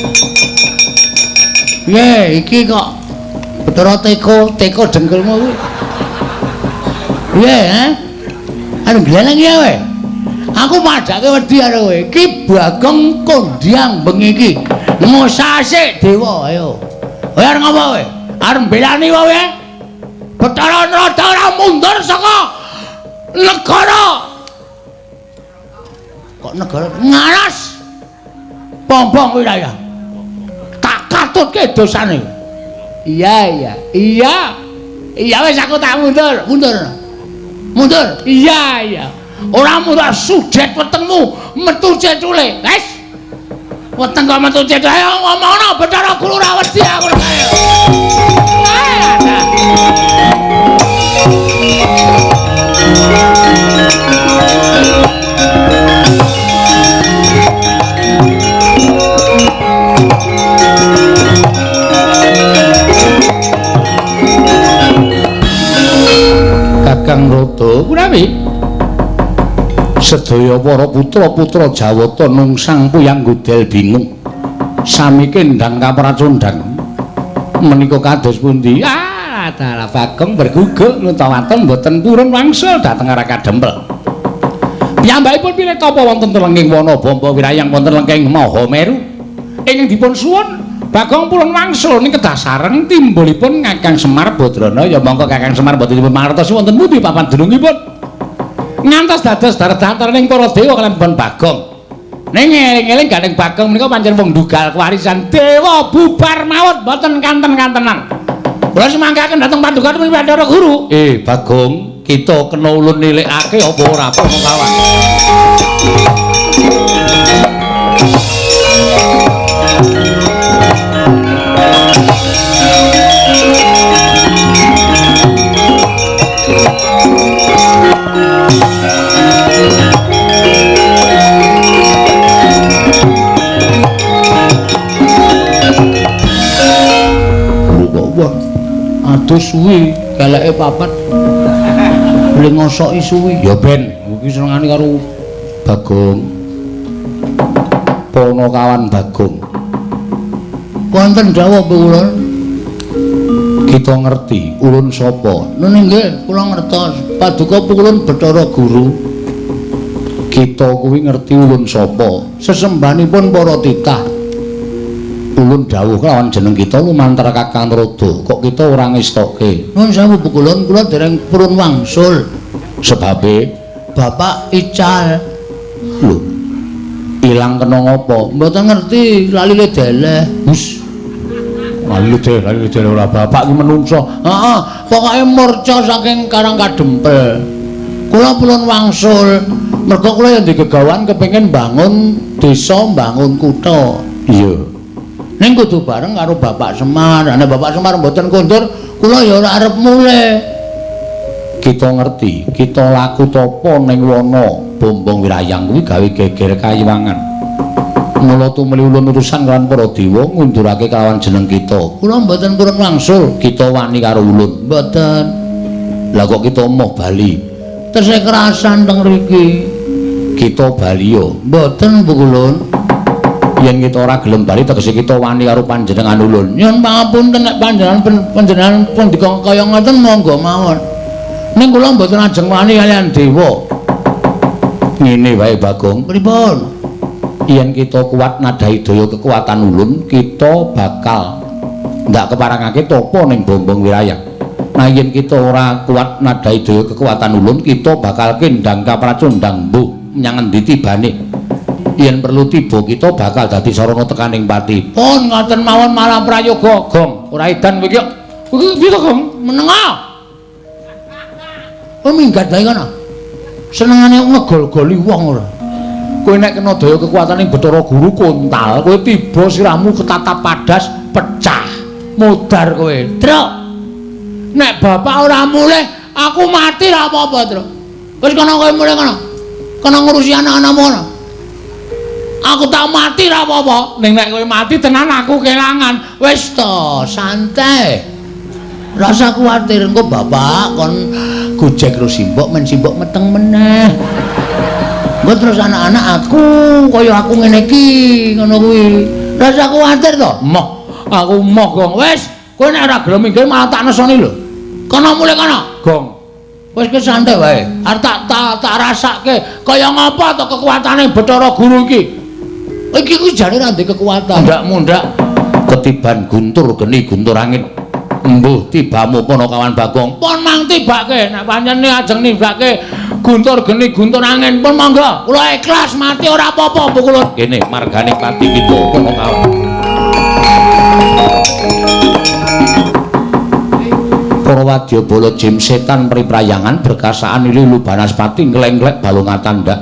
Piye iki kok Bathara teko, teko dengkulmu kuwi. Piye, ha? Arep gleleng ya kowe. Aku padhake wedi karo kowe. Iki Bagong kondhang bengi iki. Ngosase dewa, ayo. Kowe arep ngopo kowe? Arep mbelani kowe? Bathara Narada ora mundur saka negara. Kok negara ngaras? Pompong wilayah. Tak katutke dosane. Iya, iya. Iya. Iya wis aku tak mundur, mundur. Mundur. Iya, iya. Ora mundur sudet wetengmu metu cecule. Wis. Weteng kok metu cecule. Ayo ngomongno Bathara Guru ora wedi aku. Ayo. Kakang Rada punawi sedaya para putra-putra Jawata nungsang puyang godel bingung sami kendang kapracondang menika kados pundi? Ah, dalah Bagong berguguk nutawaton mboten purun wangsul dhateng Raka Dempel. Piyambakipun pilih tapa wonten telenging wana Bamba Wirayang wonten lengking Mahameru. Ingkang dipun suwun Bagong purun wangsul ning kedah sareng timbulipun Kakang Semar Badrana. Ya monggo Kakang Semar boten dipun mangertosi wonten pundi papan dunungipun. Ngantos dados datar-dataraning para dewa kaliyan Bagong. Ning eling-eling gandeng Bagong menika pancen wong ndugal kewarisan dewa bubar mawon boten kanten-kantenan. Kula sumanggaken dhateng paduka Bathara Guru. Bagong, kita kena ulun nilikake apa ora apa kawan. Aduh suwi, keleke papat. Le ngosoki suwi. Ya ben, iki senengane karo Bagong. Ponokawan Bagong. Wonten dawuh kula. Kita ngerti ulun sapa? Nun nggih, kula ngertos. Paduka ulun Bathara Guru. Kita kuwi ngerti ulun sapa? Sesembahanipun para titah. Ulun dawuh kelawan jeneng kita lumantar Kakang Rodo, kok kita ora ngestoke? Nun sewu kulun, kula dereng purun wangsul. Sebabe Bapak ical. Lho, ilang kena ngopo? Mboten ngerti, lali le deleh. Hus. Lali deleh ora bapak ki menungso. Heeh, pokoke murca saking Karang Kadempel. Kula purun wangsul, mergo kula yen digegawan kepengin bangun desa, bangun kutha. Iya. Ning kudu bareng karo Bapak Semar. Nek Bapak Semar mboten kondur, kula ya ora arep mulih. Kita ngerti, kita laku tapa ning wana Bombong Wirayang kuwi gawe geger kayiwangan. Mula tumuli ulun urusan kelawan para dewa ngundurake kelawan jeneng kita. Kula mboten purun wangsul, kita wani karo ulun. Mboten. Lah kok kita moh bali? Tesih kerasan teng mriki. Kita bali yo. Mboten Bu kulun. Yen kita ora gelem bali tegese kita wani karo panjenengan ulun. Nyuwun pangapunten nek panjenengan pun kaya ngoten monggo mawon. Ning kula mboten ajeng wani kaliyan dewa. Ngene wae Bagong. Pripun? Yen kita kuat nadhahi daya kekuatan ulun, kita bakal ndak keparangake tapa ning Bombong Wirayang. Nah yen kita ora kuat nadhahi daya kekuatan ulun, kita bakal kendang kapracundang mbuh menyang endi tibane. Yen perlu tiba kita bakal dadi sarana tekaning pati. Pun ngoten mawon malah prayoga, Gong. Ora edan kowe iki. Kowe piye to, Gong? Menenga. Oh minggat bae kono. Senengane ngegol-goli wong ora. Kowe nek kena daya kekuatane Bathara Guru kontal, kowe tiba sirahmu ketatap padas pecah. Mudar kowe. Truk. Nek bapak ora mulih, aku mati ra apa-apa, Truk. Wis kono kowe mulih kono. Kono ngurusi anak-anakmu kono. Aku tak mati ra apa-apa. Ning nek kowe mati tenan aku kelangan. Wis to, santai. Rasa kuwatir engko bapak kon gojek karo simbok men simbok meteng meneh. Engko terus anak-anak aku kaya aku ngene iki ngono kuwi. Rasa kuwatir to? Moh, aku moh, Gong. Wis, kowe nek ora gelem minggir malah tak nesoni lho. Kono mulih kono. Gong. Wis ki santai wae. Arep tak rasake kaya ngapa to kekuatane Bathara Guru iki. Iki kuwi jane ora ndek kekuatan. Mundak-mundak ketiban guntur geni guntur angin. Mbuh tibamu Ponokawan Bagong. Pun mang tibake nek pancen ajeng nibake guntur geni guntur angin pun monggo. Kula ikhlas mati ora apa-apa Bu kula. Kene margane pati kita Ponokawan. Para wadyabala jim setan priprayangan berkasaan lilu banaspati nglengglek balunga tandak.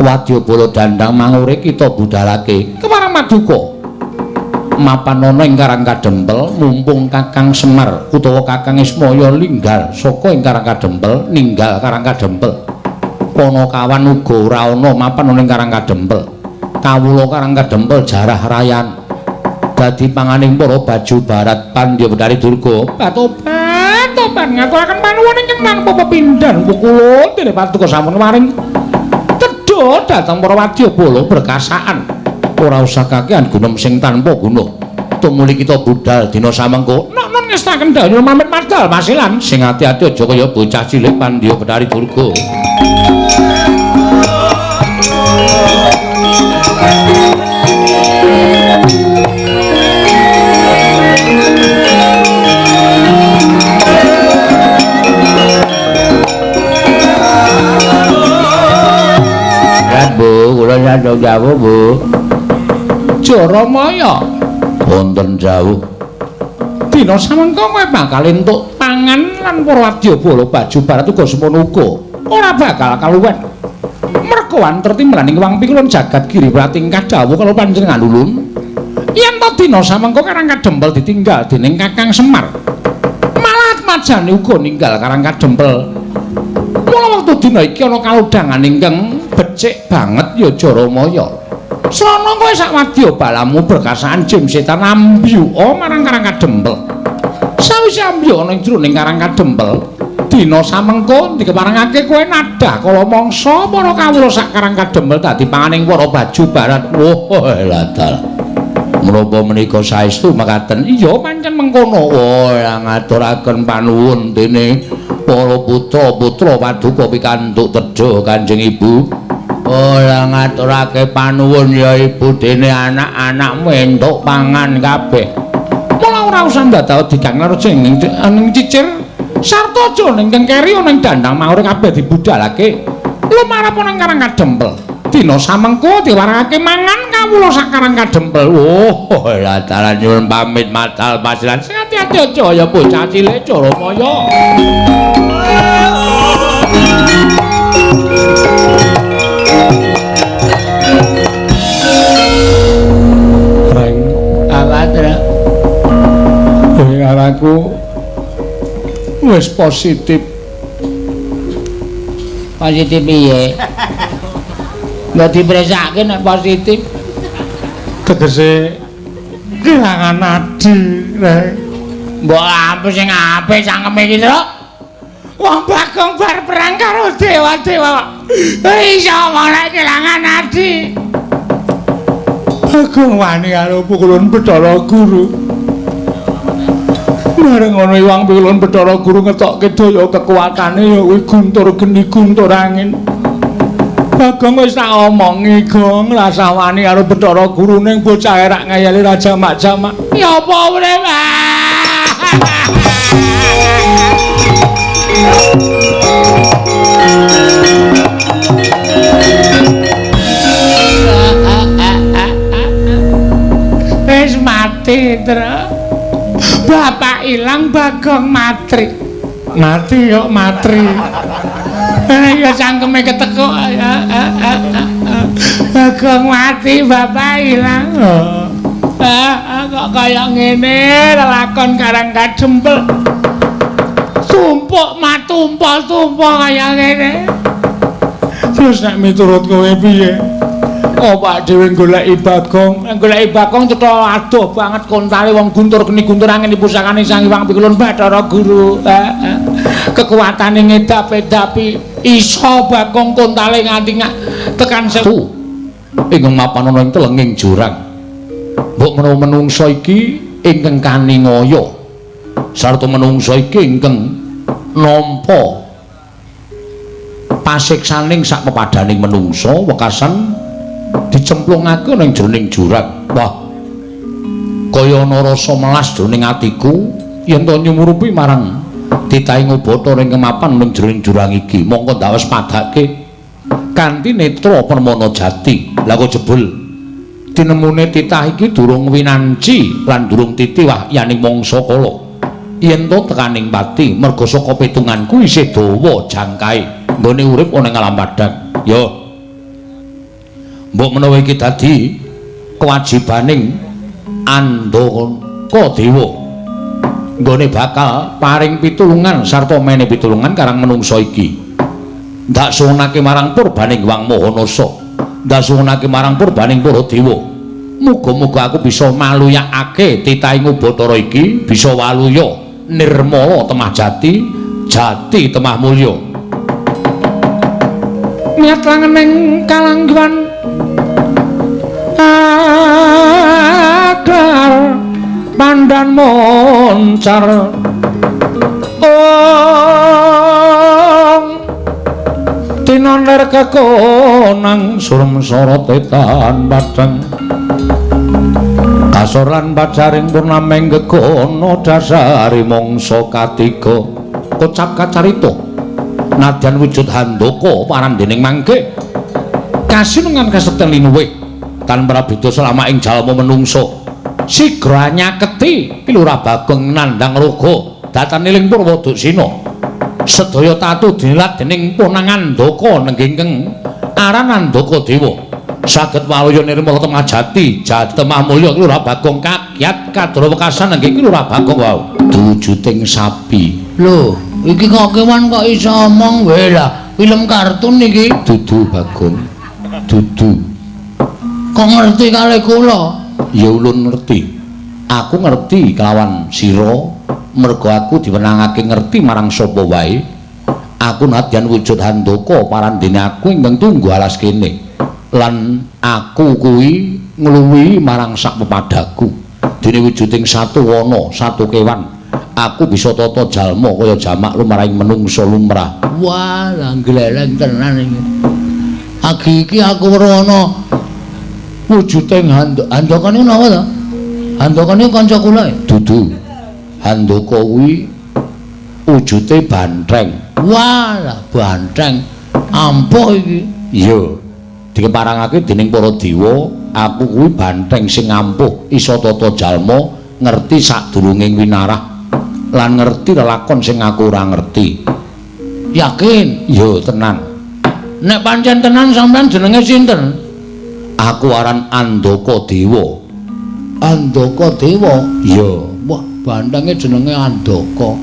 Wadyabala dandang mangure kita budalake kemarang maduka. Mapan ana ing Karang Kadempel mumpung Kakang Semar utawa Kakang Ismaya linggal saka ing Karang Kadempel ninggal Karang Kadempel. Ponokawan uga ora ana mapan ana ing Karang Kadempel. Kawula Karang Kadempel jarah rayan. Dadi panganing para baju barat Pandya Betari Durga. Patoban ngaturaken panuwun ingkang manpa pepindhan kula dene paduka sampun maring tedha dhateng para wadyabala berkasaan. Ora usah kakean gunem sing tanpa guna. Tumuli kita budal dina samengko. Nok non ngestaken daya mamit madal masilan sing ati-ati aja kaya bocah cilik Pandya Betari Durga. Pikantuk dawuh, Bu. Jaramaya. Wonten dawuh. Dina samengko kowe bakal entuk pangan lan para wadyabala baju barat uga semono uga. Ora bakal kaluwen. Merga wanter timlaning Wang Pikulun jagat giri pratingkah dawuh karo panjenengan ulun. Yen to dina samengko Karang Kadempel ditinggal dening Kakang Semar. Malah Atmajane uga ninggal Karang Kadempel. Mula wektu dina iki ana kalodhangan ingkang becik banget ya Jaramaya. Srana kowe sak wadya balamu berkasaan jim setan ambyuka marang Karang Kadempel. Sawise ambyuk ana ing jroning Karang Kadempel, dina samengko dikeparengake kowe nadah kala mangsa para kawula sak Karang Kadempel dadi panganing para baju barat. Wah, ladal. Menapa menika saestu mekaten? Iya, pancen mengkono. Wah, ngaturaken panuwun dene para putra-putra paduka pikantuk tedha Kanjeng Ibu. Ora ngaturake panuwun ya Ibu dene anak-anakmu entuk pangan kabeh. Mula ora usah ndadak digang karo ning cicir sarta aja ning keri ana ing dandang maure kabeh dibudalake. Lumarep ana ing Karang Kadempel. Dina samengko diwarengake mangan kawula sak Karang Kadempel. Oh, lah dalan nyuwun pamit matal pasiran. Sing ati-ati aja ya bocah cilik Jaramaya. Reng, apa Tru? Kowe aku wis positif. Positif piye? Mbok dipresake nek positif. Tegese kelangan adi, Reng. Mbok ampun sing apik cangkeme iki, Tru. Wong Bagong bar perang karo dewa-dewa. Iso omong nek kelangan adi. Bagong wani karo pukulun Bathara Guru. Bareng ngono Iwang Pikulun Bathara Guru ngetokke daya kekuatane ya kuwi guntur geni guntur angin. Bagong wis tak omongi, Gong, rasah wani karo Bathara Guru ning bocah rak ngayali ra jamak-jamak. Ya apa urip? Wis mati, Tru. Bapak ilang, Bagong matri. Mati kok matri. Ya cangkeme ketekuk. Bagong mati, bapak ilang. Kok kaya ngene lelakon Karang Kadempel. Tumpuk matumpul-tumpul kaya ngene. Terus nek miturut kowe piye? Awak dhewe goleki Bagong, goleki Bagong cetha adoh banget kontale wong guntur geni guntur angin pusakane Sang Hyang Pikulun Bathara Guru. Kekuatane ngedap-edapi iso Bagong kontale nganti tekan sewu ingkang mapan ana ing telenging jurang. Mbok menawa menungsa iki ingkang kaningaya sarta menungsa iki ingkang nampa pasiksaning sak pepadaning menungsa wekasan dicemplungake ning jroning jurang. Wah, kaya ana rasa melas jroning atiku yen to nyumurupi marang titahing Bathara ingkang mapan ning jroning jurang iki. Mongko ndawes padhake kanthi netra permana jati. Lah kok jebul tinemune titah iki durung winanci lan durung titi wahyaning mangsa kala. Yen to tekaning pati merga saka pitunganku isih dawa jangkae nggone urip ana ing alam padhang. Yo, mbok menawa iki dadi kewajibaning Andaka Dewa nggone bakal paring pitulungan sarta mene pitulungan karang menungsa iki. Ndak suwunake marang purbaning Hyang Maha Nasa, ndak suwunake marang purbaning para dewa. Muga-muga aku bisa maluyakake titahing Bathara iki, bisa waluya nirmala temah jati, jati temah mulya. Niat langening kalangguan agar pandan moncar. Ong tinoner kekonang surem sorote tan padhang kasor lan pacaring purnameng gegono dasari mangsa katiga kocap kacarita nadyan wujud handaka parandening mangke Kasinungan kasekten linuwih tanpa beda selama ing jalma menungso. Sigra nyaketi Ki Lurah Bagong nandhang raga datane ing Purwoduksina. Sedaya tatu dinilat dening Ponang Andaka nenggingkeng aran Andaka Dewa. Saged waluya nirmala temajati jatemah mulya Ki Lurah Bagong kagyat kadra wekasan nenggih Ki Lurah Bagong wau. Wujuding sapi. Lho, iki kok kewan kok iso omong wae lah. Film kartun iki. Dudu Bagong. Dudu. Kok ngerti kalih kula? Ya ulun ngerti. Aku ngerti kelawan sira merga aku diwenangake ngerti marang sapa wae. Aku nadyan wujud Handaka parandene aku ingkang tunggu alas kene. Lan aku kuwi ngluwihi marang sak pepadaku. Dene wujuding satu wana, satu kewan, aku bisa tata jalma kaya jamak lumrahing menungsa lumrah. Wah, lah gleleng tenan iki. Agi iki aku weruh ana wujuding Handaka niku napa to? Handaka niku kanca kula ya? Dudu. Handaka kuwi wujute bantheng. Wah, lah bantheng. Ampuh iki. Iya. Dikeparangake dening para dewa, aku kuwi bantheng sing ampuh, iso tata jalma, ngerti sadurunge winarah lan ngerti lelakon sing aku ora ngerti. Yakin? Iya, tenan. Nek pancen tenan sampean jenenge sinten? Aku aran Andaka Dewa. Andaka Dewa? Iya. Wah, banthenge jenenge Andaka.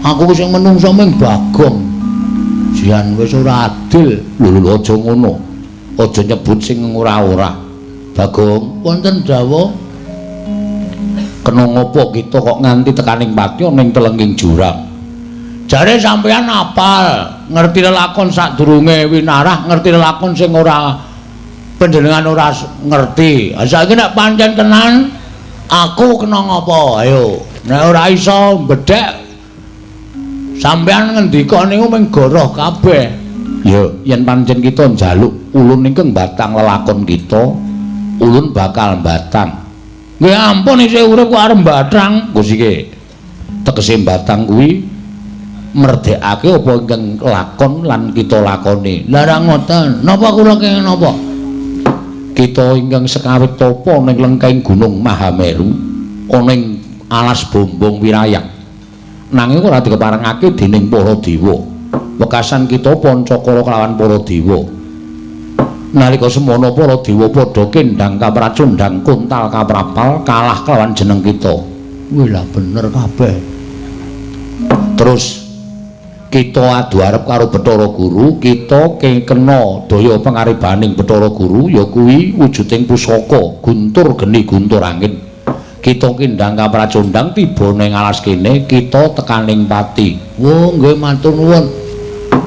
Aku sing menungso ming Bagong. Jian wis ora adil. Lho lho aja ngono. Aja nyebut sing ora-ora. Bagong, wonten dawuh. Kena ngopo kita kok nganti tekaning pati ana ing telenging jurang? Jare sampeyan apal, ngerti lelakon sadurunge winarah, ngerti lelakon sing ora panjenengan ora ngerti. Ha saiki nek pancen tenan aku kena ngopo? Ayo, nek ora iso mbedhek sampeyan ngendika niku mung goroh kabeh. Ya, yen pancen kita njaluk ulun ingkang batang lelakon kita, ulun bakal batang. Nggih ampun isih urip kok arep batang. Nggo sike. Tegese batang kuwi merdekake apa ingkang lakon lan kita lakoni. Lah ra ngoten. Napa kula kenging napa? Kita ingkang sekawit tapa ning lengkeng Gunung Mahameru ana ing alas Bombong Wirayang. Nanging ora dikeparengake dening para dewa. Wekasan kita pancakara kelawan para dewa. Nalika semana para dewa padha kendhang kapracundhang kuntal kaprapal kalah kelawan jeneng kita. Wih lah bener kabeh. Terus kita adu arep karo Bathara Guru, kita kena daya pangaribaning Bathara Guru ya kuwi wujuding pusaka guntur geni guntur angin. Kita kendhang kapracundhang tiba ning alas kene, kita tekaning pati. Oh nggih matur nuwun.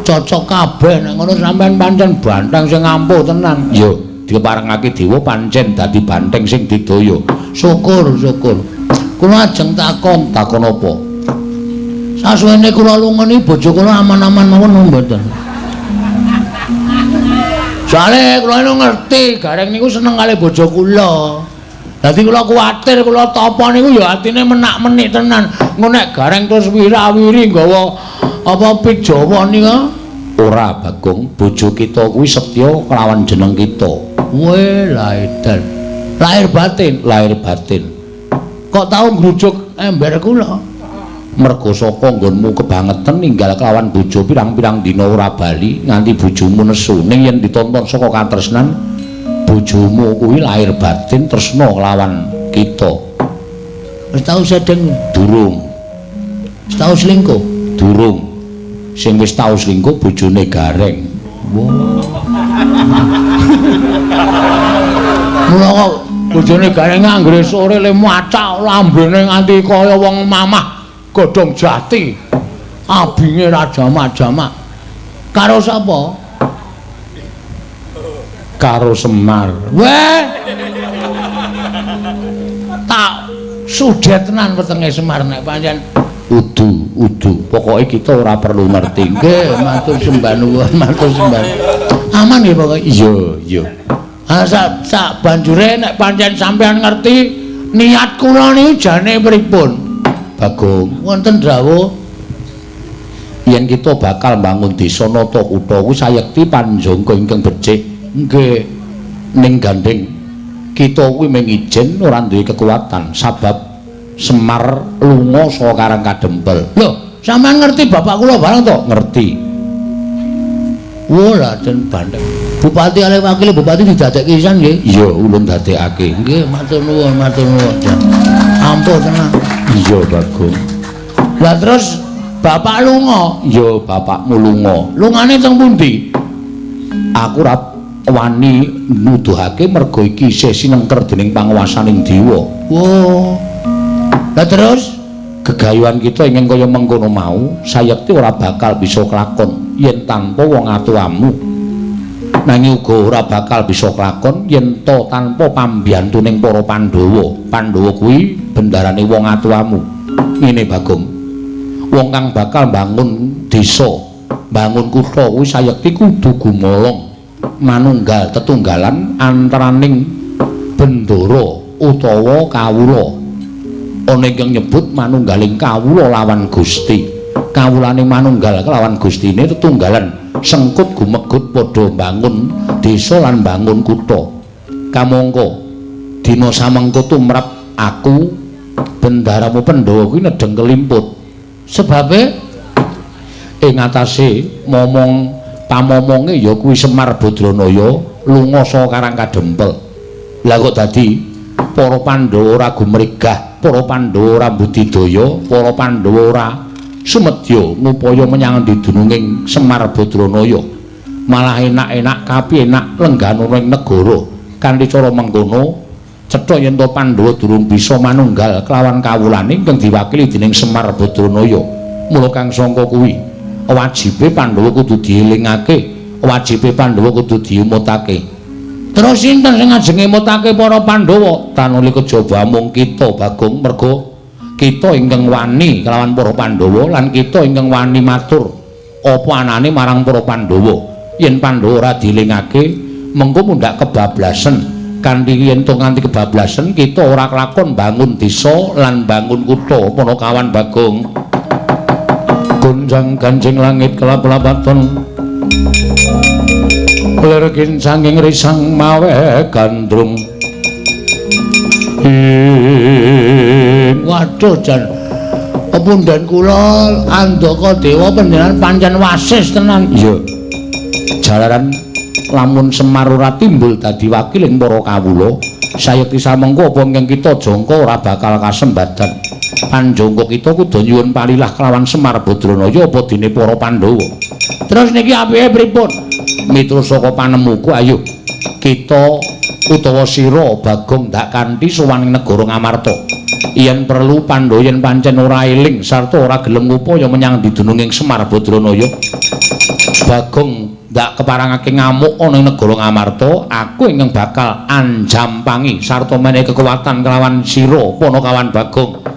Cocok kabeh nek ngono sampean pancen bantheng sing ampuh tenan. Ya, diparengake dewa pancen dadi bantheng sing didaya. Syukur, syukur. Kula ajeng takon, takon apa? Sasuwene kula lunga niki bojo kula aman-aman mawon mboten? Soale kula niku ngerti Gareng niku seneng kali bojo kula. Dadi kula kuwatir kula tapa niku ya atine menak-menik tenan. Engko nek Gareng terus wirawiri nggawa apa pit Jawa nika? Ora Bagong, bojo kita kuwi setya kelawan jeneng kita. Weh, lah edan. Lahir batin, lahir batin. Kok tau ngrujuk ember kula? Mergo saka nggonmu kebangetan ninggal kelawan bojo pirang-pirang dina ora bali nganti bojomu nesu. Ning yen ditonton saka katresnan, bojomu kuwi lahir batin tresna kelawan kita. Wis tau sedeng? Durung. Wis tau selingkuh? Durung. Sing wis tau selingkuh bojone Gareng. Wah. Mula kok bojone Gareng anggere sore le macak lambene nganti kaya wong mamah godhong jati. Abinge ra jamak-jamak. Karo sapa? Karo Semar. Weh. Tak sudet tenan wetenge Semar nek pancen udu, udu. Pokoke kita ora perlu ngerti. Nggih, matur sembah nuwun, matur sembah. Aman nggih pokoke. Iya, iya. Ha sak banjure nek pancen sampean ngerti niat kula niku jane pripun? Bagong, wonten dawuh yen kita bakal mbangun desa nata kutha kuwi sayekti panjangka ingkang becik. Nggih. Ning gandeng kita kuwi mung ijen ora duwe kekuatan sabab Semar lunga saka Karang Kadempel. Lho, sampean ngerti bapak kula bareng to? Ngerti. Wah, Raden bandeng. Bupati kalih wakil bupati didadekke pisan nggih? Iya, ulun dadekake. Nggih, matur nuwun, matur nuwun. Ampuh tenan. Iya, Bagong. Lah terus bapak lunga? Iya, bapakmu lunga. Lungane teng pundi? Aku ora wani nuduhake merga iki isih sinengker dening panguwasaning dewa. Wah. Lah terus gegayuhan kita ingin kaya mengkono mau sayekti ora bakal bisa kelakon yen tanpa wong atuamu. Nanging uga ora bakal bisa kelakon yen to tanpa pambiyantuning para Pandhawa. Pandhawa kuwi bendarane wong atuamu. Ngene Bagong, wong kang bakal bangun desa, bangun kutha kuwi sayekti kudu gumolong manunggal tetunggalan antaraning bendara utawa kawula. Ana ingkang nyebut manunggaling kawula lawan Gusti. Kawulane manunggal kelawan Gustine tetunggalan sengkut gumegut padha bangun desa lan bangun kutha. Kamangka dina samengko tumrap aku bendaramu Pandhawa kuwi nedheng kelimput. Sebabe ing atase momong pamomonge ya kuwi Semar Badranaya lunga saka Karang Kadempel. Lah kok dadi para Pandhawa ora gumregah, para Pandhawa ora budidaya, para Pandhawa ora sumedya ngupaya menyang endi dununging Semar Badranaya. Malah enak-enak kapi enak lengganono ing negara. Kanthi cara mengkono cetha yen to Pandhawa durung bisa manunggal kelawan kawulane ingkang diwakili dening Semar Badranaya. Mula kang sangka kuwi wajibe Pandhawa kudu dielingake, wajibe Pandhawa kudu diemutake. Terus sinten sing ajeng ngemutake para Pandhawa? Tanuli kejaba mung kita Bagong, merga kita ingkang wani kelawan para Pandhawa lan kita ingkang wani matur apa anane marang para Pandhawa. Yen Pandhawa ora dielingake, mengko mundhak kebablasen. Kanthi yen to nganti kebablasen kita ora kelakon bangun desa lan bangun kutha. Panakawan Bagong. Gonjang ganjing langit kelap-lapaton lir kincanging risang mawe gandrung. Waduh jan pepundhen kula Andaka Dewa panjenengan pancen wasis tenan. Iya. Jalaran lamun Semar ora timbul dadi wakiling para kawula, sayekti samengko apa ingkang kita jangka ora bakal kasembadan. Panjangka kita kudu nyuwun palilah kelawan Semar Badranaya apa dene para Pandhawa. Terus niki apike pripun? Miturut saka panemuku, ayo kita utawa sira Bagong ndak kanthi sowan ing negara Ngamarta. Yen perlu Pandhawa yen pancen ora eling sarta ora gelem ngupaya menyang didununging Semar Badranaya, Bagong ndak keparangake ngamuk ana ing negara Ngamarta, aku ingkang bakal anjampangi sarta menehi kekuatan kelawan sira Panakawan Bagong.